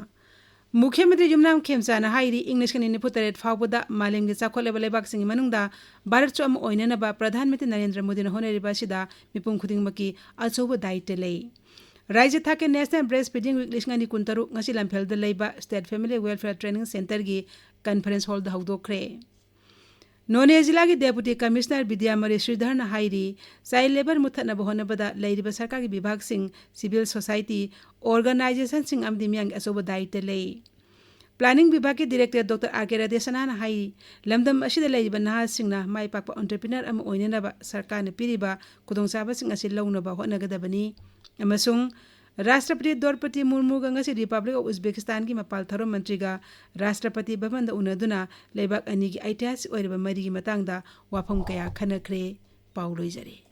ꯃꯨꯈ꯭ꯌ ꯃꯟꯇ꯭ꯔꯤ ꯌꯨꯝꯅꯥꯝ ꯈꯦꯝꯆꯥꯅ ꯍꯥꯏꯔꯤ, ꯏꯪ ꯂꯤꯁꯤꯡ ꯑꯅꯤ ꯅꯤꯐꯨ ꯇꯔꯦꯠ ꯐꯥꯎꯕꯗ ꯃꯥꯂꯦꯝꯒꯤ ꯆꯥꯎꯈꯠꯂꯕ ꯂꯩꯕꯥꯛꯁꯤꯡꯒꯤ ꯃꯅꯨꯡꯗ ꯚꯥꯔꯠꯁꯨ ꯑꯃ ꯑꯣꯏꯅꯅꯕ ꯄ꯭ꯔꯙꯥꯟ ꯃꯟꯇ꯭ꯔꯤ ꯅꯔꯦꯟꯗ꯭ꯔ ꯃꯣꯗꯤꯅ ꯍꯣꯠꯅꯔꯤꯕ ꯑꯁꯤꯗ ꯃꯤꯄꯨꯝ ꯈꯨꯗꯤꯡꯃꯛꯀꯤ ꯑꯆꯧꯕ ꯗꯥꯌꯤꯠꯇ ꯂꯩ꯫ ꯔꯥꯖ꯭ꯌ ꯊꯥꯛꯀꯤ ꯅꯦꯁꯅꯦꯜ ꯕ꯭ꯔꯦꯁ ꯐꯤꯗꯤꯡ ꯋꯤꯛ ꯂꯤꯁꯤꯡ ꯑꯅꯤ ꯀꯨꯟꯇꯔꯨꯛ ꯉꯁꯤ ꯂꯝꯐꯦꯜꯗ ꯂꯩꯕ ꯁ꯭ꯇꯦꯠ ꯐꯦꯃꯤꯂꯤ ꯋꯦꯜꯐꯤꯌꯔ ꯇ꯭ꯔꯦꯅꯤꯡ ꯁꯦꯟꯇꯔꯒꯤ ꯀꯟꯐꯔꯦꯟꯁ ꯍꯣꯜꯗ ꯍꯧꯗꯣꯛꯈ꯭ꯔꯦ꯫ ꯅꯣꯅꯦ ꯖꯤꯂꯥꯒꯤ ꯗꯦꯄꯨꯇꯤ ꯀꯃꯤꯁꯅꯔ ꯕꯤꯗ꯭ꯌꯥꯃꯔꯤ ꯁ꯭ꯔꯤꯙꯔꯅ ꯍꯥꯏꯔꯤ, ꯆꯥꯏꯜ ꯂꯦꯕꯔ ꯃꯨꯠꯊꯠꯅꯕ ꯍꯣꯠꯅꯕꯗ ꯂꯩꯔꯤꯕ ꯁꯔꯀꯥꯔꯒꯤ ꯕꯤꯚꯥꯒꯁꯤꯡ, ꯁꯤꯚꯤꯜ ꯁꯣꯁꯥꯏꯇꯤ ꯑꯣꯔꯒꯅꯥꯏꯖꯦꯁꯟꯁꯤꯡ ꯑꯃꯗꯤ ꯃꯤꯌꯥꯝꯒꯤ ꯑꯆꯧꯕ ꯗꯥꯌꯤꯠꯇ ꯂꯩ꯫ ꯄ꯭ꯂꯥꯅꯤꯡ ꯕꯤꯚꯥꯒꯀꯤ ꯗꯤꯔꯦꯛꯇꯔ ꯗꯣꯛꯇꯔ ꯑꯥꯔ ꯀꯦ ꯔꯥꯙꯦꯁꯅꯥꯅ ꯍꯥꯏꯔꯤ, ꯂꯝꯗꯝ ꯑꯁꯤꯗ ꯂꯩꯔꯤꯕ ꯅꯍꯥꯁꯤꯡꯅ ꯃꯥꯏ ꯄꯥꯛꯄ ꯑꯣꯟꯇꯔꯄ꯭ꯔꯤꯅꯔ ꯑꯃ ꯑꯣꯏꯅꯅꯕ ꯁꯔꯀꯥꯔꯅ ꯄꯤꯔꯤꯕ ꯈꯨꯗꯣꯡꯆꯥꯕꯁꯤꯡ ꯑꯁꯤ ꯂꯧꯅꯕ ꯍꯣꯠꯅꯒꯗꯕꯅꯤ ꯑꯃꯁꯨꯡ ꯔꯥꯁꯇ꯭ꯔꯄꯇꯤ ꯗ꯭ꯔꯧꯄꯗꯤ ꯃꯨꯔꯃꯨꯒ ꯉꯁꯤ ꯔꯤꯄꯕ꯭ꯂꯤꯛ ꯑꯣꯐ ꯎꯖꯕꯦꯀꯤꯁꯇꯥꯟꯒꯤ ꯃꯄꯥꯜ ꯊꯧꯔꯝ ꯃꯟꯇ꯭ꯔꯤꯒ ꯔꯥꯁꯇ꯭ꯔꯄꯇꯤ ꯚꯕꯟꯗ ꯎꯅꯗꯨꯅ ꯂꯩꯕꯥꯛ ꯑꯅꯤꯒꯤ ꯑꯩꯇꯤꯍꯥꯁꯤꯛ ꯑꯣꯏꯔꯕ ꯃꯔꯤꯒꯤ ꯃꯇꯥꯡꯗ ꯋꯥꯐꯝ ꯀꯌꯥ ꯈꯟꯅꯈ꯭ꯔꯦ꯫ ꯄꯥꯎ ꯂꯣꯏꯖꯔꯦ꯫